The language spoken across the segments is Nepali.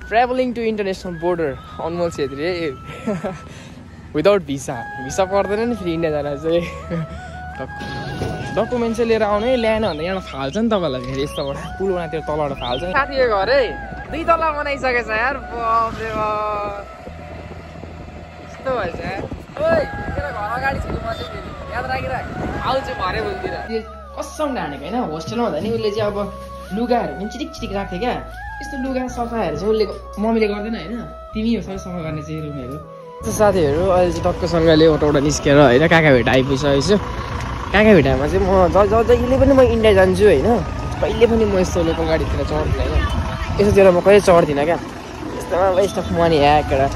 Travelling to international border Anmol Chhetri without visa पर्दैन नि फेरि इन्डिया जान चाहिँ डकुमेन्ट चाहिँ लिएर आउने ल्याएन भन्दा यहाँ फाल्छ नि तपाईँलाई फेरि यस्तोबाट पुलमा त्यो तलबाट फाल्छ साथीको घर है 2 तला बनाइसकेछ यार बाफरे यस्तो भएछ ओइ तेरो घर अगाडि छु म चाहिँ फेरि याद राखिराख आउँछु भरे बोलतिर कसम ढानेको होइन होस्टेलमा हुँदा नि उसले चाहिँ अब लुगाहरू पनि चिटिक राख्थ्यो क्या यस्तो लुगा सफाहरू चाहिँ उसले मम्मीले गर्दैन होइन तिमी हो सबै सफा गर्ने चाहिँ रुमहरू साथीहरू अहिले चाहिँ टक्कसँगले अटोबाट निस्केर होइन काका भेट आइपुगिसकेको छु काका भेटामा चाहिँ म जहिले पनि म इन्डिया जान्छु होइन कहिले पनि म यस्तो लोकल गाडीतिर चढ्दिनँ होइन यस्तोतिर म कहिले चढ्दिनँ क्या यस्तोमा वेस्ट अफ मनी केटा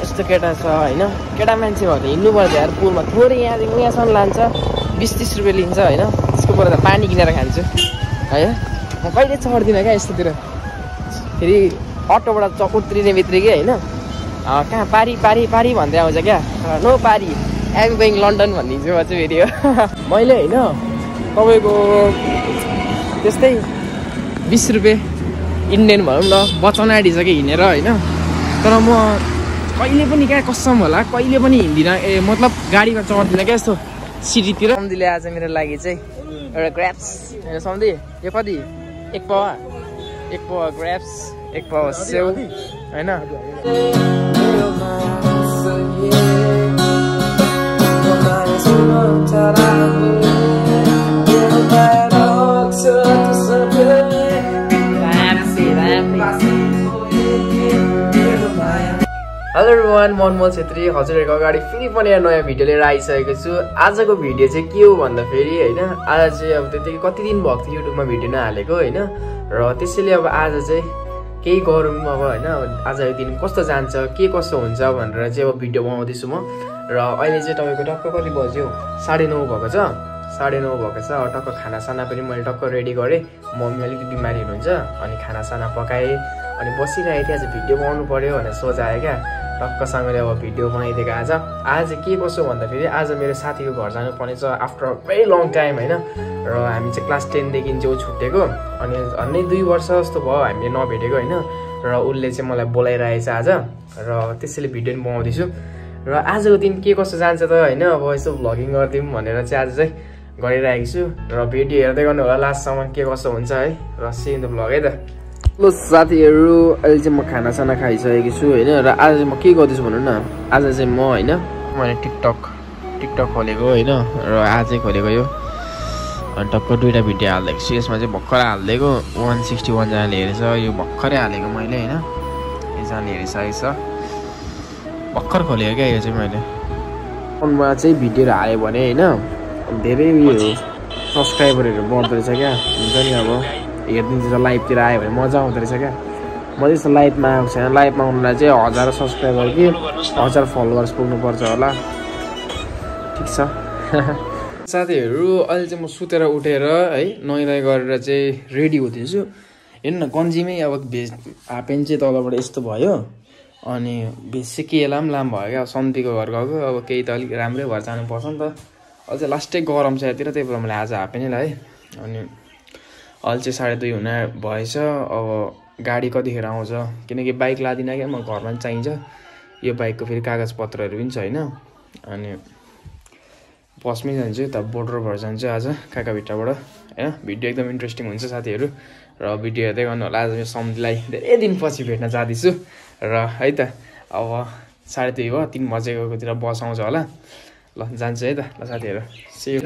यस्तो केटा छ होइन केटा मान्छे भयो त हिँड्नु पर्छ यार पुलमा थोरै यहाँदेखि यहाँसम्म लान्छ 20-30 रुपियाँ लिन्छ होइन त्यसको पर त पानी किनेर खान्छु है म कहिले चढ्दिनँ क्या यस्तोतिर फेरि अटोबाट उत्रिने बित्तिकै होइन कहाँ पारी भन्दै आउँछ क्या नो पारी एम गोइङ लन्डन भनिदिन्छु म चाहिँ फेरि मैले होइन तपाईँको त्यस्तै 20 रुपियाँ इन्डियन भनौँ न बचाउन आँटिसक्यो हिँडेर होइन तर म कहिले पनि क्या कसम होला कहिले पनि हिँड्दिनँ मतलब गाडीमा चढ्दिनँ क्या यस्तो सिटीतिर सम्धीले आज मेरो लागि चाहिँ एउटा ग्र्याप्स होइन सम्धी यो कति 1 पावा ग्र्याप्स 1 पावा सेउ होइन हेलो एभ्रिवान म अनमोल छेत्री हजुरहरूको अगाडि फेरि पनि नयाँ भिडियो लिएर आइसकेको छु आजको भिडियो चाहिँ के हो भन्दाखेरि होइन आज चाहिँ अब त्यतिकै कति दिन भएको थियो युट्युबमा भिडियो नहालेको होइन र त्यसैले अब आज चाहिँ केही गरौँ अब होइन आजको दिन कस्तो जान्छ के कसो हुन्छ भनेर चाहिँ अब भिडियो बनाउँदैछु म र अहिले चाहिँ तपाईँको टक्क कति बज्यो 9:30 भएको छ 9:30 भएको छ टक्क खानासाना पनि मैले टक्क रेडी गरेँ मम्मी अलिकति बिमारी हुनुहुन्छ अनि खानासाना पकाएँ अनि बसिरहेको थिएँ आज भिडियो बनाउनु पर्यो भनेर सोच आयो क्या टक्कसँगले अब भिडियो बनाइदिएको आज के कसो भन्दाखेरि आज मेरो साथीको घर जानुपर्ने छ आफ्टर भेरी लङ टाइम होइन र हामी चाहिँ क्लास 10देखि चाहिँ छुट्टेको अनि झन्डै 2 वर्ष जस्तो भयो हामीले नभेटेको होइन र उसले चाहिँ मलाई बोलाइरहेछ आज र त्यसैले भिडियो पनि बनाउँदैछु र आजको दिन के कसो जान्छ त होइन अब यसो भ्लगिङ गरिदिउँ भनेर चाहिँ आज चाहिँ गरिरहेको छु र भिडियो हेर्दै गर्नु होला लास्टसम्म के कसो हुन्छ है र सी इन द भ्लग है त ल साथीहरू अहिले चाहिँ म खानासाना खाइसकेको छु होइन र आज चाहिँ म के गर्दैछु भन्नु न आज चाहिँ म होइन मैले टिकटक खोलेको होइन र आजै खोलेको यो अनि टक्क 2टा भिडियो हालिदिएको छु यसमा चाहिँ भर्खरै हालिदिएको 161 जनाले हेरेछ यो भर्खरै हालेको मैले होइन एकजनाले हेरिसकेको छ भर्खर खोलेको क्या यो चाहिँ मैले फोनमा चाहिँ भिडियोहरू हाल्यो भने होइन धेरै उयो सब्सक्राइबरहरू बढ्दो रहेछ क्या हुन्छ नि अब हेरिदिन्छ लाइभतिर आयो भने मजा आउँदो रहेछ क्या म त्यस्तो लाइभमा आएको छैन लाइभमा आउनुलाई चाहिँ 1000 सब्सक्राइबर कि 1000 फलोवर्स पुग्नुपर्छ होला ठिक छ साथीहरू अहिले चाहिँ म सुतेर उठेर है नुहाइ गरेर चाहिँ रेडी हुँदैछु हेर्नु न गन्जीमै अब हाफप्यान्ट चाहिँ तलबाट यस्तो भयो अनि भेस्ट चाहिँ के लाम भयो क्या सन्तीको घर गएको अब केही त अलिक राम्रै भएर जानुपर्छ नि त अझै लास्टै गरम छ यतातिर त्यही भएर मैले आज हाफप्यान्टै लगाएँ अनि अहिले चाहिँ 2:30 हुन भएछ अब गाडी कतिखेर आउँछ किनकि बाइक लादिनँ क्या म घरमा पनि चाहिन्छ यो बाइकको फेरि कागजपत्रहरू पनि छैन अनि बसमै जान्छु त बोर्डर भएर जान्छु आज काकाभिट्टाबाट होइन भिडियो एकदम इन्ट्रेस्टिङ हुन्छ साथीहरू र भिडियो हेर्दै गर्नु होला आज मेरो सम्झीलाई धेरै दिनपछि भेट्न जाँदैछु र है त अब 2:30 भयो 3 बजेकोतिर बस आउँछ होला ल जान्छु है त ल साथीहरू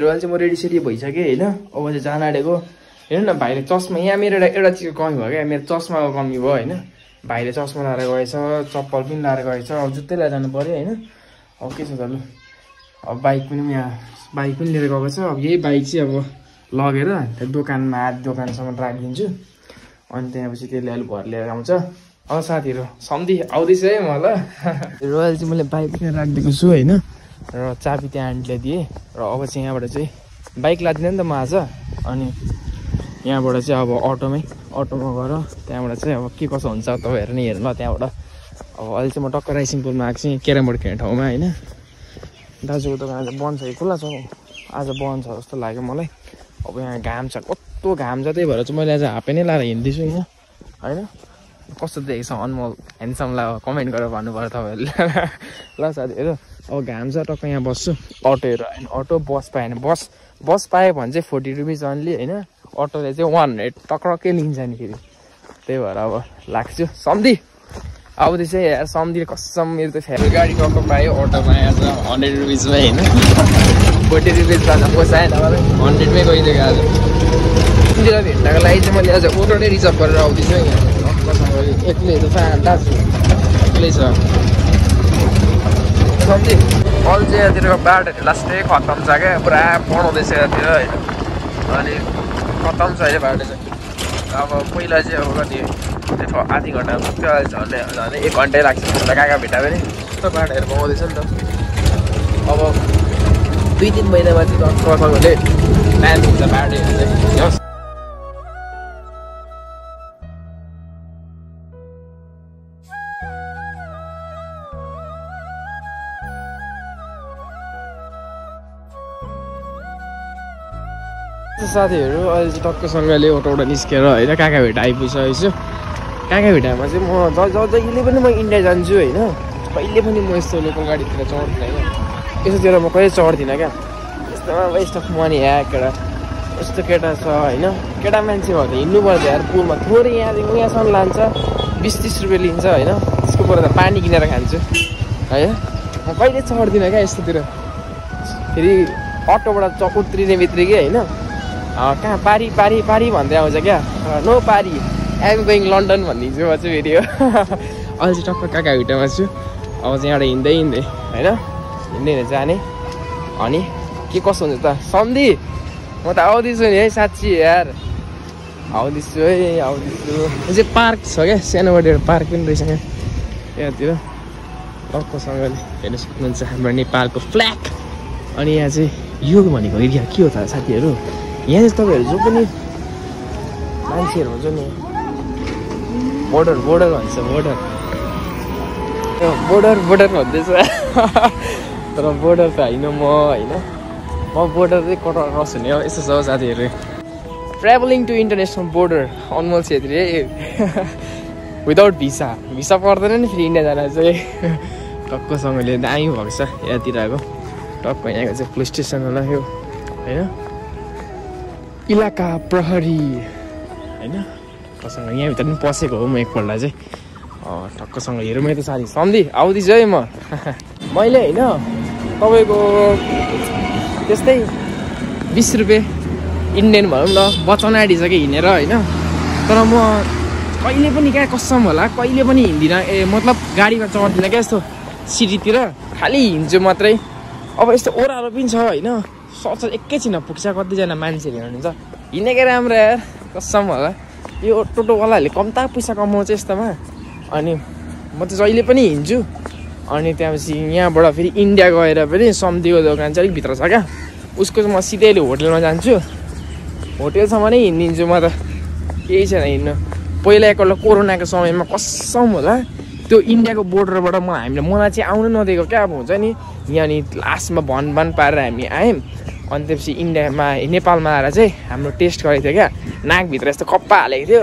अहिले चाहिँ म रेडी सेडी भइसकेँ होइन अब चाहिँ जान आँटेको हेर्नु न भाइले चस्मा यहाँ मेरो एउटा चिजको कमी भयो क्या मेरो चस्माको कमी भयो होइन भाइले चस्मा लाएर गएछ चप्पल पनि लाएर गएछ अब जुत्तै लिएर जानु पऱ्यो होइन अब के छ त लु अब बाइक पनि लिएर गएको छ अब यही बाइक चाहिँ अब लगेर त्यो दोकानमा दोकानसम्म राखिदिन्छु अनि त्यहाँपछि त्यसले अलिक भर लिएर आउँछ अब साथीहरू सम्धी आउँदैछ है म ल रोयल चाहिँ मैले बाइक पनि राखिदिएको छु होइन र चाबी त्यहाँ आन्टीले दिएँ र अब चाहिँ यहाँबाट चाहिँ बाइक लादिनँ नि त म आज अनि यहाँबाट चाहिँ अब अटोमा गएर त्यहाँबाट चाहिँ अब के कसो हुन्छ तपाईँहरू नि हेर्नु ल त्यहाँबाट अब अहिले चाहिँ म टक्क राइसिङ पुलमा आएको छु क्यारम बोर्ड खेल्ने ठाउँमा होइन दाजुको दोकान आज बन्द छ कि खुल्ला छ आज बन्द छ जस्तो लाग्यो मलाई अब यहाँ घाम छ कस्तो घाम छ त्यही भएर चाहिँ मैले आज हाफप्यान्टै लाएर हिँड्दैछु यहाँ होइन कस्तो देखेको छ अनमोल ह्यान्डसमलाई कमेन्ट गरेर भन्नुपर्यो तपाईँहरूले ल साथीहरू अब घाम छ टक्क यहाँ बस्छु अटोहरू होइन अटो बस पाएन बस पायो भने चाहिँ 40 रुपिस अन्ली होइन अटोले चाहिँ 100 टक्रक्कै लिन्छ नि फेरि त्यही भएर अब लाग्छु सम्धी अब त्यसै यार सम्धीले कसम मेरो त फेरि गाडी टक्क पायो अटोमा आज 100 रुपिसमै होइन 40 रुपिस भन्दा पोसाएन मलाई 100मै गइदिएको आज सम्धीलाई भेट्नको लागि चाहिँ मैले आज अटो नै रिजर्भ गरेर आउँदैछु यहाँ एक्लै त दाजु एक्लै छ सम्धी अल चाहिँ यहाँतिरको बाटोहरू लास्टै खत्तम छ क्या पुरा पढाउँदैछ यहाँतिर होइन अनि खत्तम छ अहिले बाटो चाहिँ अब पहिला चाहिँ अब कति आधी घन्टा पुग्थ्यो झन्डै 1 घन्टै लाग्छ काका भेटा पनि यस्तो बाटोहरू पाउँदैछ नि त अब 2-3 महिनामा चाहिँ टक्कसँगले प्लान हुन्छ बाटोहरू चाहिँ साथीहरू अहिले चाहिँ टक्कसँगले अटोबाट निस्केर होइन काका भेटा आइपुगिसकेको छु काका भेटामा चाहिँ म जहिले पनि म इन्डिया जान्छु होइन कहिले पनि म यस्तो लोकल गाडीतिर चढ्दिनँ क्या यस्तोतिर म कहिले चढ्दिनँ क्या यस्तोमा वेस्ट अफ मनी यहाँ केटा यस्तो केटा छ होइन केटा मान्छे भयो भने हिँड्नुपर्छ यार पुलमा थोरै यहाँदेखि यहाँसम्म लान्छ 20-30 रुपियाँ लिन्छ होइन त्यसको पर त पानी किनेर खान्छु है म कहिले चढ्दिनँ क्या यस्तोतिर फेरि अटोबाट उत्रिने बित्तिकै होइन कहाँ पारी भन्दै आउँछ क्या नो पारी आइएम गोइङ लन्डन भनिदिन्छु म चाहिँ फेरि हो अहिले चाहिँ टक्क काका भिटामा छु अब चाहिँ एउटा हिँड्दै होइन जाने अनि के कसो हुन्छ त सम्धी म त आउँदैछु नि है साँच्ची यार आउँदैछु यो चाहिँ पार्क छ क्या सानोबडे एउटा पार्क पनि रहेछ क्या यहाँतिर टक्कसँगले हेर्न सक्नुहुन्छ हाम्रो नेपालको फ्ल्याग अनि यहाँ चाहिँ यो भनेको एरिया के हो त साथीहरू यहाँ चाहिँ तपाईँहरू जो पनि मान्छेहरू हुन्छ नि बोर्डर भन्छ बोर्डर भन्दैछ तर बोर्डर त होइन म बोर्डर चाहिँ क्रस हुने हो यस्तो छ साथीहरू travelling to international border Anmol Chhetri without visa पर्दैन नि फेरि इन्डिया जान चाहिँ टक्कसँगले दामी भएको छ यहाँतिरको टक्क यहाँको चाहिँ पुलिस स्टेसन होला यो होइन इलाका प्रहरी होइन टक्कसँग यहाँभित्र पनि पसेको हो म एकपल्ट चाहिँ टक्कसँग हेरौँ है त साथी सम्धी आउँदैछु है मैले होइन तपाईँको त्यस्तै 20 रुपियाँ इन्डियन भनौँ न बचाउन आँटिसक्यो हिँडेर होइन तर म कहिले पनि क्या कसम होला कहिले पनि हिँड्दिनँ मतलब गाडीमा चढ्दिनँ क्या यस्तो सिटीतिर खालि हिँड्छु मात्रै अब यस्तो ओह्रालो पनि छ होइन सर्छ एकैछिनमा पुग्छ कतिजना मान्छेहरू हिँड्नुहुन्छ हिँडेकै राम्रो यार कसम होला यो टोटोवालाहरूले कम्ता पैसा कमाउँछ यस्तोमा अनि म चाहिँ जहिले पनि हिँड्छु अनि त्यहाँपछि यहाँबाट फेरि इन्डिया गएर पनि सम्धीको दोकान चाहिँ अलिक भित्र छ क्या उसको चाहिँ म सिधै होटलमा जान्छु होटेलसम्म नै हिँडिदिन्छु म त केही छैन हिँड्नु पहिला एकपल्ट कोरोनाको समयमा कसम होला त्यो इन्डियाको बोर्डरबाट मलाई चाहिँ आउनु नदिएको क्या अब हुन्छ नि यहाँ नि लास्टमा भन पारेर हामी आयौँ अनि त्यसपछि इन्डियामा नेपालमा आएर चाहिँ हाम्रो टेस्ट गरेको थियो क्या नाकभित्र यस्तो कप्पा हालेको थियो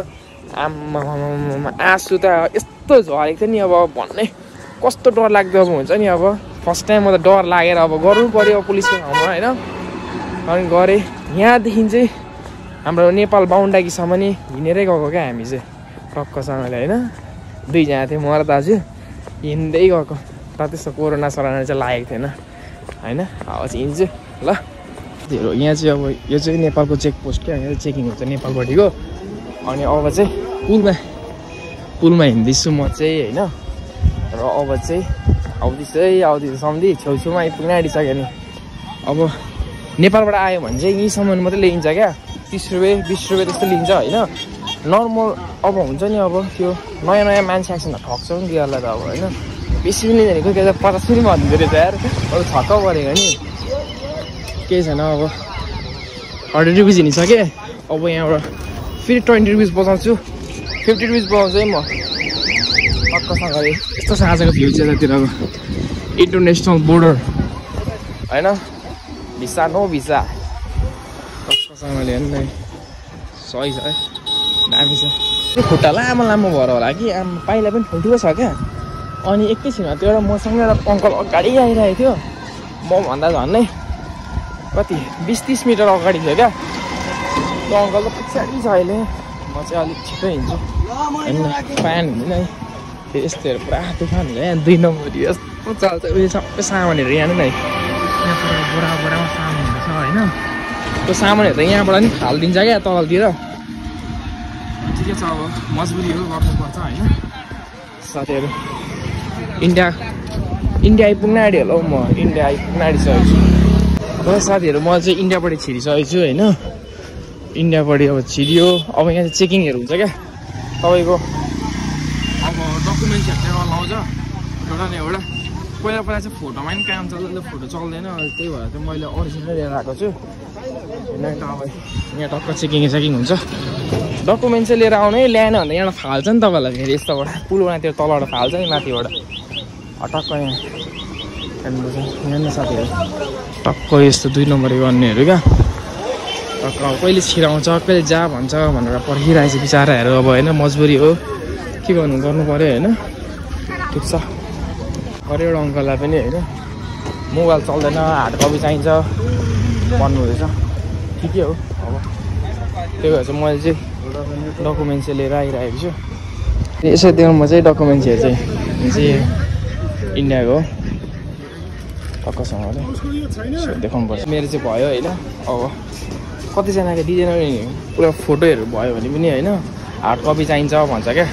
आम्मा आँसु त यस्तो झरेको थियो नि अब भन्ने कस्तो डर लाग्दो अब हुन्छ नि अब फर्स्ट टाइम म त डर लागेर अब गर्नु पऱ्यो पुलिसको ठाउँमा होइन अनि गरेँ यहाँदेखि चाहिँ हाम्रो नेपाल बााउन्डारीसम्म नि हिँडेरै गएको क्या हामी चाहिँ टक्कसँगले होइन 2 जना थियो म र दाजु हिँड्दै गएको त त्यस्तो कोरोना चाहिँ लागेको थिएन होइन अब चाहिँ हिँड्छु ल यहाँ चाहिँ अब यो चाहिँ नेपालको चेकपोस्ट क्या यहाँ चेकिङ हुन्छ नेपालपट्टिको अनि अब चाहिँ पुलमा हिँड्दैछु म चाहिँ होइन र अब चाहिँ आउँदैछु सम्धी छेउछेउमा आइपुग्न आँटिसक्यो नि अब नेपालबाट आयो भने चाहिँ यहीँसम्म मात्रै लिन्छ क्या 30 रुपियाँ 20 रुपियाँ त्यस्तो लिन्छ होइन नर्मल अब हुन्छ नि अब त्यो नयाँ मान्छे आएको छैन ठग्छ नि तिनीहरूलाई त अब होइन बेसी पनि लिँदैन कोही कोही 50 पनि भनिदिँदो रहेछ यार अब छक्क परेको नि केही छैन अब 100 रुपिस हिँडिसकेँ अब यहाँबाट फेरि 20 रुपिस बचाउँछु 50 रुपिस बचाउँछु है म टक्कसँगले यस्तो छ आजको भ्यू चाहिँ यतातिरको इन्टरनेसनल बोर्डर होइन भिसा नो भिसा टक्कसँगले हेर्नु सही छ है दामी छ खुट्टा लामो लामो भएर होला कि पाइला पनि ठुल्ठुलो छ क्या। अनि एकैछिनमा त्यो एउटा मसँग एउटा अङ्कल अगाडि आइरहेको थियो, मभन्दा झन्नै कति 20-30 मिटर अगाडि थियो क्या। त्यो अङ्कल त पछाडि छ अहिले, म चाहिँ अलिक छिटो हिँड्छु होइन, फ्यान हुँदैन है यस्तोहरू पुरा तुफान हुन्छ यहाँ 2 नम्बर यस्तो चल्छ। उयो सबै सामानहरू यहाँ नै यहाँ पुरा बोरामा सामान हुन्छ होइन, त्यो सामानहरू त यहाँबाट नि हालिदिन्छ क्या तलतिर। ठिकै छ अब मजबुरी हो गर्नुपर्छ होइन। साथीहरू इन्डिया आइपुग्न आँट्यो होला हौ, म इन्डिया आइपुग्न आँटिसकेको छु। हो साथीहरू म चाहिँ इन्डियाबाट छिरिसकेको छु होइन। इन्डियाबाट अब छिरियो, अब यहाँ चाहिँ चेकिङहरू हुन्छ क्या तपाईँको। अब डकुमेन्ट्सहरू चाहिँ लाउँछ एउटा न एउटा। पहिला चाहिँ फोटोमा पनि काम चल्दैन, फोटो चल्दैन, त्यही भएर चाहिँ मैले ओरिजिनल लिएर आएको छु होइन। अब यहाँ टक्क चेकिङ हुन्छ, डकुमेन्ट चाहिँ लिएर आउनै ल्याएन भने यहाँ फाल्छ नि तपाईँलाई फेरि यस्तोबाट पुलबाट त्यो तलबाट फाल्छ नि माथिबाट टक्क यहाँ हेर्नुपर्छ। यहाँ न साथीहरू टक्क यस्तो 2 नम्बर गर्नेहरू क्या टक्क कहिले छिराउँछ कहिले जा भन्छ भनेर पर्खिरहेछ बिचराहरू अब होइन, मजबुरी हो के गर्नु पऱ्यो होइन। ठिक छ अरू एउटा अङ्कललाई पनि होइन मोबाइल चल्दैन, हार्ड कपी चाहिन्छ भन्नुहुँदैछ, ठिकै हो। अब त्यही भएर चाहिँ मैले चाहिँ डकुमेन्ट चाहिँ लिएर आइरहेको छु। यसो त्यो म चाहिँ डकुमेन्ट्सहरू चाहिँ इन्डियाको टक्कसँगले देखाउनुपर्छ। मेरो चाहिँ भयो होइन। अब कतिजनाको दिँदैन पुरा फोटोहरू भयो भने पनि होइन हार्ड कपी चाहिन्छ भन्छ क्या।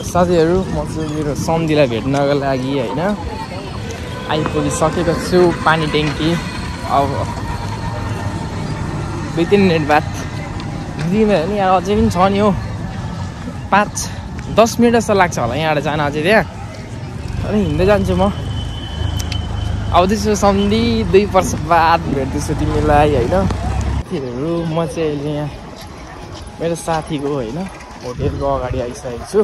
साथीहरू म चाहिँ मेरो सम्धीलाई भेट्नको लागि होइन आइपुगिसकेको छु पानी ट्याङ्की। अब 2-3 मिनट बाद दिँदैन नि यहाँ अझै पनि छ नि हो, 5-10 मिनट जस्तो लाग्छ होला यहाँबाट जान अझै त्यहाँ। अनि हिँड्दै जान्छु म। आउँदैछु सम्धी 2 वर्ष बाद भेट्दैछु तिमीलाई होइन। साथीहरू म चाहिँ अहिले यहाँ मेरो साथीको होइन होटेलको अगाडि आइसकेको छु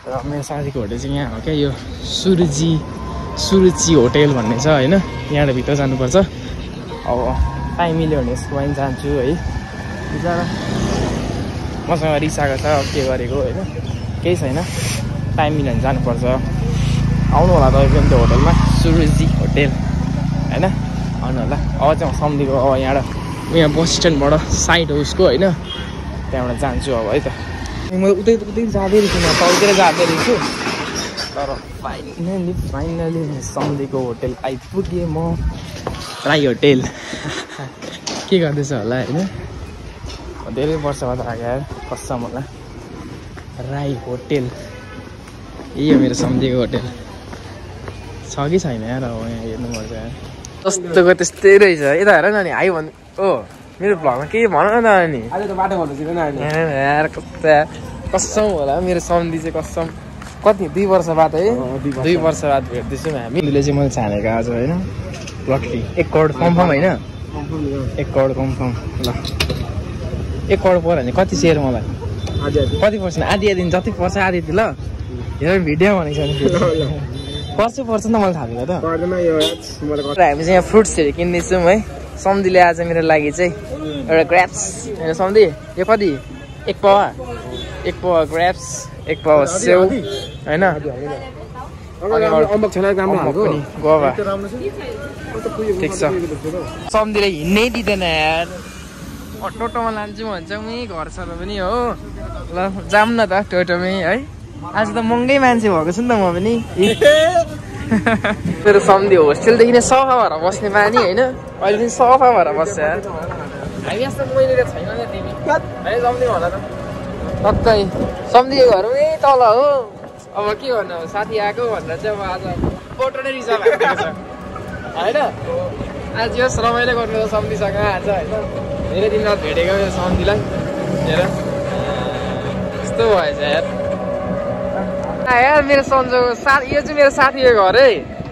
र मेरो साथीको होटेल चाहिँ यहाँ हो क्या, यो सुरुचि होटेल भन्ने छ होइन। यहाँबाट भित्र जानुपर्छ। अब टाइम मिल्यो भने यसको पनि जान्छु है। बिचरा मसँग रिसाएको छ के गरेको होइन, केही छैन, टाइम मिल्यो भने जानुपर्छ। आउनु होला तपाईँ पनि त्यो होटलमा, सुरुचि होटेल होइन आउनु होला। अब चाहिँ सम्धीको अब यहाँ बस स्ट्यान्डबाट साइड हो उसको होइन, त्यहाँबाट जान्छु अब है त। म उतै जाँदै रहेछु, म तलतिर जाँदै रहेछु तर फाइनली सम्धीको होटेल आइपुगेँ म। राई होटेल के गर्दैछ होला होइन, धेरै वर्ष बाद आएको यार कसम होला। राई होटेल यो मेरो सम्धीको होटेल छ कि छैन यार, अब यहाँ हेर्नुपर्छ यार। जस्तोको त्यस्तै रहेछ। यता हेर न नि हाई भन्नु ओ मेरो भ्लगमा केही भन न अनि अहिले त बाटो भन्नु छैन यार। कस्तो यार कसम होला मेरो सम्धी चाहिँ कसम कति 2 वर्ष बाद है 2 वर्ष बाद भेट्दैछौँ हामी। हामीले चाहिँ मैले छानेको आज होइन लट्ठी 1 करोड कन्फर्म होइन, 1 करोड कन्फर्म। ल 1 करोड पर्यो भने कति सेयर मलाई कति पर्छ आधी दिन जति पर्छ आधी ल हेर भिडियो भनेको छ पर्छ न मलाई थाहा छैन त। हामी चाहिँ यहाँ फ्रुट्सहरू किन्दैछौँ है। सम्धीले आज मेरो लागि चाहिँ एउटा ग्रेप्स होइन सम्धी यो कति 1 पावा ग्रेप्स 1 पावा सेउ होइन गुवा। ठिक छ सम्धीले हिँड्नै दिँदैन यार, टोटोमा लान्छु भन्छ उही घरसम्म पनि हो। ल जाऊँ न त टोटोमै है। आज त महँगै मान्छे भएको छु नि त म पनि। मेरो सम्धी होस्टेलदेखि नै सफा भएर बस्ने बानी होइन, अहिले पनि सफा भएर बस्छ यार। हामी यस्तो मैले छैन नि तिमी है सम्धी भन त टक्कै सम्धीको घरमै तल हो। अब के भन्नु अब साथी आएको भनेर चाहिँ अब आज फोटो नै रिजर्भ भएको छ होइन। आज यस रमाइलो गर्नु छ सम्धीसँग आज होइन, धेरै दिन बाद भेटेको सम्धीलाई हेर यस्तो भएछ यार। यार मेरो सन्जोको साथी यो चाहिँ मेरो साथीको घर है,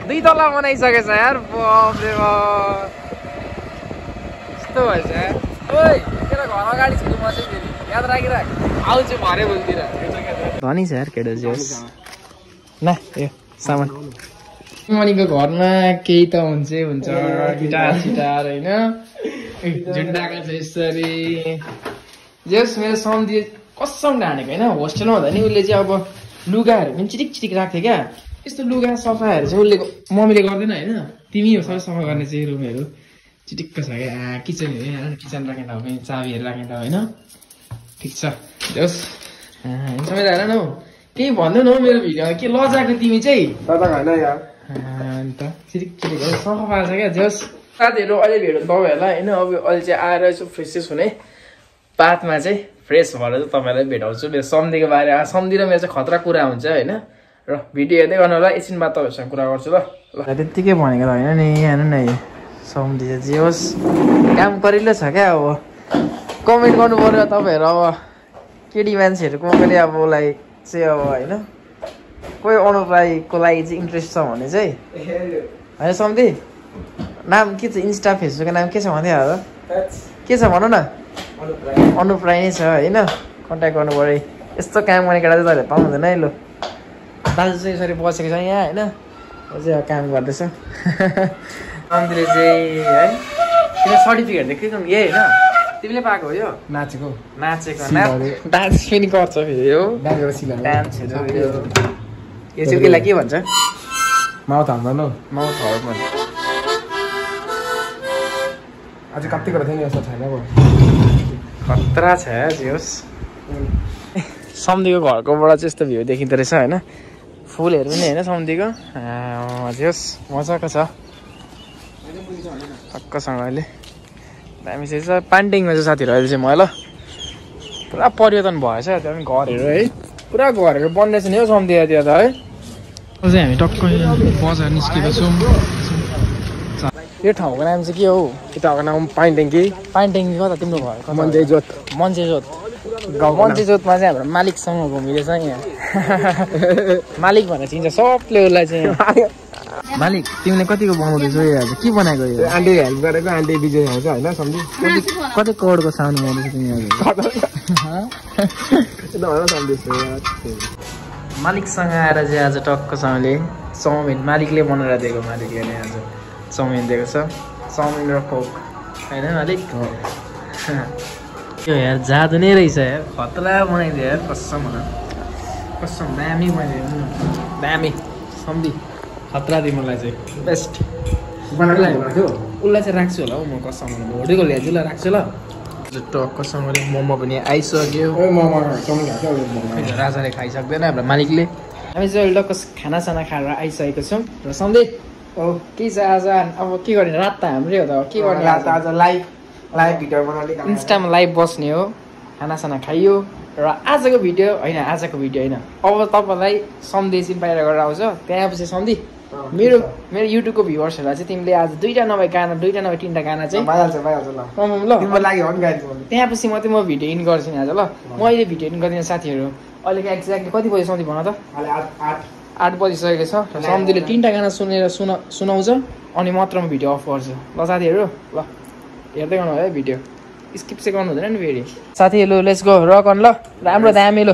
2 तला बनाइसकेछ यार। बाफ रे बाफ यस्तो भएछ यार। ओइ तेरो घर अगाडि छु म चाहिँ फेरि याद राखिराख, आउँछु भरे भोलितिर। धनी छ यार केटा चाहिँ न यो सामान। मनिको घरमा केही त हुन्छ गिटार सिटार होइन झुन्डाएको छ यसरी। जस मेरो सम्धी कसम ढानेको होइन होस्टेलमा हुँदा नि उसले चाहिँ अब लुगाहरू पनि चिटिक चिटिक राख्थ्यो क्या यस्तो लुगा सफाहरू चाहिँ उसले मम्मीले गर्दैन होइन तिमी हो सबै सफा गर्ने चाहिँ रुमहरू चिटिक्क छ क्या किचनहरू किचन राख्ने ठाउँ पनि चाबीहरू राख्ने ठाउँ होइन ठिक छ होस् समय हेर न हौ केही भन्दैन हौ मेरो भिडियोमा के लजाएको तिमी चाहिँ अन्त चिटिक चिटिक सफा पार्छ क्या जोस् साथीहरू अहिले भेटौँ तपाईँहरूलाई होइन अब अहिले चाहिँ आएर यसो फ्रेस हुने बादमा चाहिँ फ्रेस भएर चाहिँ तपाईँहरूलाई भेटाउँछु मेरो सम्धीको बारेमा सम्धी र मेरो चाहिँ खतरा कुरा हुन्छ होइन र भिडियो हेर्दै गर्नु होला एकछिन बाद तपाईँहरूसँग कुरा गर्छु ल त्यत्तिकै भनेको त होइन नि हेर्नु न सम्धी चाहिँ जे होस् काम गरिलो छ क्या अब कमेन्ट गर्नु पर्यो तपाईँहरू अब केटी मान्छेहरू कसैले अब उसलाई चाहिँ अब होइन कोही अनुप राईको लागि चाहिँ इन्ट्रेस्ट छ भने चाहिँ होइन सम्धी नाम के छ इन्स्टा फेसबुकको नाम के छ भन्दै होला के छ भन न अनुप राई नै छ होइन कन्ट्याक्ट गर्नु पऱ्यो यस्तो काम गर्ने केटा चाहिँ तपाईँहरूले पाउनुहुँदैन है ल दाजु चाहिँ यसरी बसेको छ यहाँ होइन ऊ चाहिँ काम गर्दैछ सम्धीले चाहिँ है किन सर्टिफिकेट दिएको के यही होइन तिमीले पाएको हो यो नाचेको डान्स पनि गर्छ फेरि हो डान्सहरू यो चाहिँ यसलाई के भन्छ माउथ हाल्दैन माउथ हर्मोन अझै कति कुरा थियो नि यस्तो छैन खतरा छ जे होस् सम्धीको घरकोबाट चाहिँ यस्तो भ्यू देखिँदो रहेछ होइन फुलहरू पनि होइन सम्धीको जे होस् मजाको छ टक्कसँगले दामी चाहिँ पान्टिङमा चाहिँ साथीहरू अहिले चाहिँ म ल पुरा परिवर्तन भएछ त्यहाँ पनि घरहरू है पुरा घरहरू बन्दैछ नि हौ सम्धिया त्यो त है अझै हामी टक्क बजार निस्केको छौँ यो ठाउँको नाम चाहिँ के हो कि ठाउँको नाम पाइन्टेङ कि पाइन्टेङ कता तिम्रो घर मन्जेजोत मन्जेजोतमा चाहिँ हाम्रो मालिकसँग घुमिरहेछ यहाँ मालिक भनेर चिन्छ सबले उसलाई चाहिँ मालिक तिमीले कतिको बनाउँदैछौ यो आज के बनाएको यो आन्टी हेल्प गरेको आन्टी विजय आउँछ होइन सम्झि कति करोडको साउन्ड बनाउँदैछ तिमी मालिकसँग आएर चाहिँ आज टक्कसँगले चाउमिन मालिकले बनाएर दिएको मालिकले नै आज चाउमिन दिएको छ चाउमिन र कोक होइन मालिक यो यार जादु नै रहेछ यार खतरा बनाइदियो यार कसम दामी बनाइदियो दामी सम्झि खतरा दियो मलाई चाहिँ बेस्ट उसलाई चाहिँ राख्छु होला हौ म कसम भोटेको ल्यान्छु ल राख्छु ल टक्कसँगले मोमो पनि आइसक्यो राजाले खाइसक्दैन हाम्रो मालिकले हामी चाहिँ अहिले टक्क खानासाना खाएर आइसकेको छौँ र सधैँ के छ आज अब के गर्ने रात त हाम्रै हो त के गर्ने रात आज लाइभ भिडियो बनाउने इन्स्टामा लाइभ बस्ने हो खानासाना खाइयो र आजको भिडियो होइन अब तपाईँलाई सन्देश बाहिर गरेर आउँछ त्यहाँपछि सन्धि मेरो युट्युबको भ्युवर्सहरूलाई चाहिँ तिमीले आज दुईवटा नभए 3टा गाना चाहिँ ल त्यहाँपछि मात्रै म भिडियो इन गर्छु नि आज ल म अहिले भिडियो इन गर्दिनँ साथीहरू अहिले एक्ज्याक्टली कति बजी सन्धि भन त 8 बजिसकेको छ र सन्धिले 3टा गाना सुनाउँछ अनि मात्र म भिडियो अफ गर्छु ल साथीहरू ल हेर्दै गर्नु है भिडियो स्किप चाहिँ गर्नु हुँदैन नि फेरि साथीहरू लेट्स गो रक अन ल राम्रो दामी ल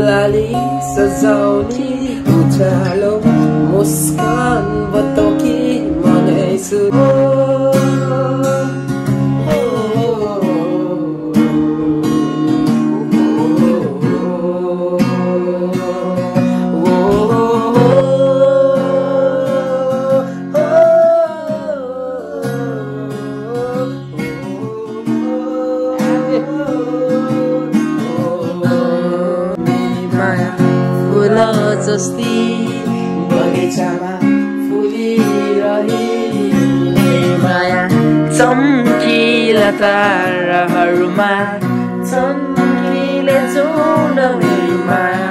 लाली सजाउने उज्यालो मुस्कान बताउकी मनाइछु जस्ती बगैँचामा फुलिरहे माया चम्किला ताराहरूमा चम्किले जुन मेरो माया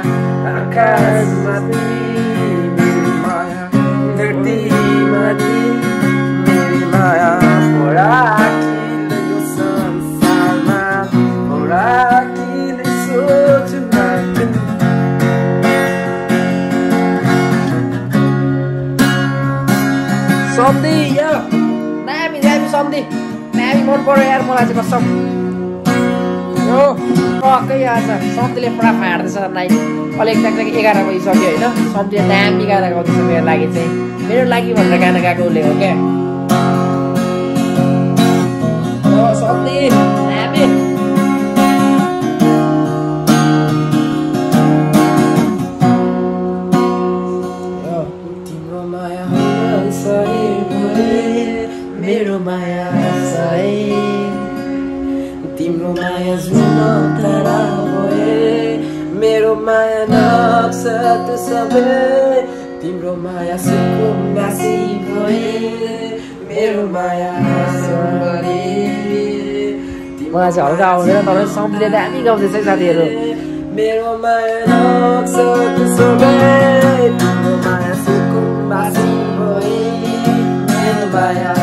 आकाशमा मेरो माया धरतीमाथि मेरो माया सम्धी यो दामी दामी सम्धी दामी मन पर्यो यार मलाई चाहिँ कसम यो टक्कै आज सम्धीले पुरा फाड्दैछ नाइ अहिले एकताक 11 बजिसक्यो होइन सम्धीले दामी गाना गाउँदैछ मेरो लागि चाहिँ मेरो लागि भनेर गाना गाएको उसले हो क्या सम्धी दामी मेरो माया सही तिम्रो माया जुन तारा भए मेरो माया नक्स त सबै तिम्रो माया सुकुम बासी भए मेरो माया सम्बरी मलाई चाहिँ हल्का आउँदैन तर सम्धीले दामी गाउँदैछ साथीहरू मेरो माया नक्स त सबै तिम्रो माया सुकुम बासी भए मेरो माया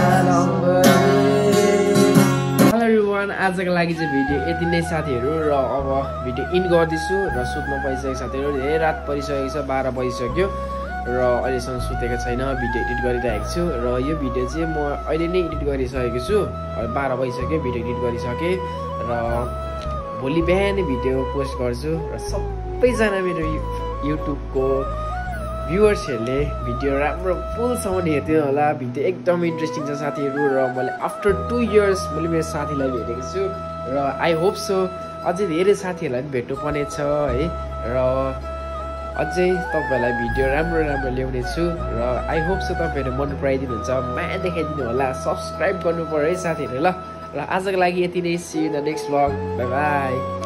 आजको लागि चाहिँ भिडियो यति नै साथीहरू र अब भिडियो इन गर्दैछु र सुत्न परिसकेको साथीहरू धेरै रात परिसकेको छ 12 बजिसक्यो र अहिलेसम्म सुतेको छैन भिडियो एडिट गरिरहेको छु र यो भिडियो चाहिँ म अहिले नै एडिट गरिसकेको छु 12 बजिसक्यो भिडियो एडिट गरिसकेँ र भोलि बिहानै भिडियो पोस्ट गर्छु र सबैजना मेरो युट्युबको भ्युवर्सहरूले भिडियो राम्रो फुलसम्म हेर्दिनु होला भिडियो एकदम इन्ट्रेस्टिङ छ साथीहरू र मैले आफ्टर 2 इयर्स मैले मेरो साथीलाई भेटेको छु र आई होप सो अझै धेरै साथीहरूलाई पनि भेट्नुपर्ने छ है र अझै तपाईँहरूलाई भिडियो राम्रो राम्रो ल्याउने छु र आई होप सो तपाईँहरू मन पराइदिनुहुन्छ माया देखाइदिनु होला सब्सक्राइब गर्नु पर्यो है साथीहरू ल र आजको लागि यति नै see in the next vlog bye by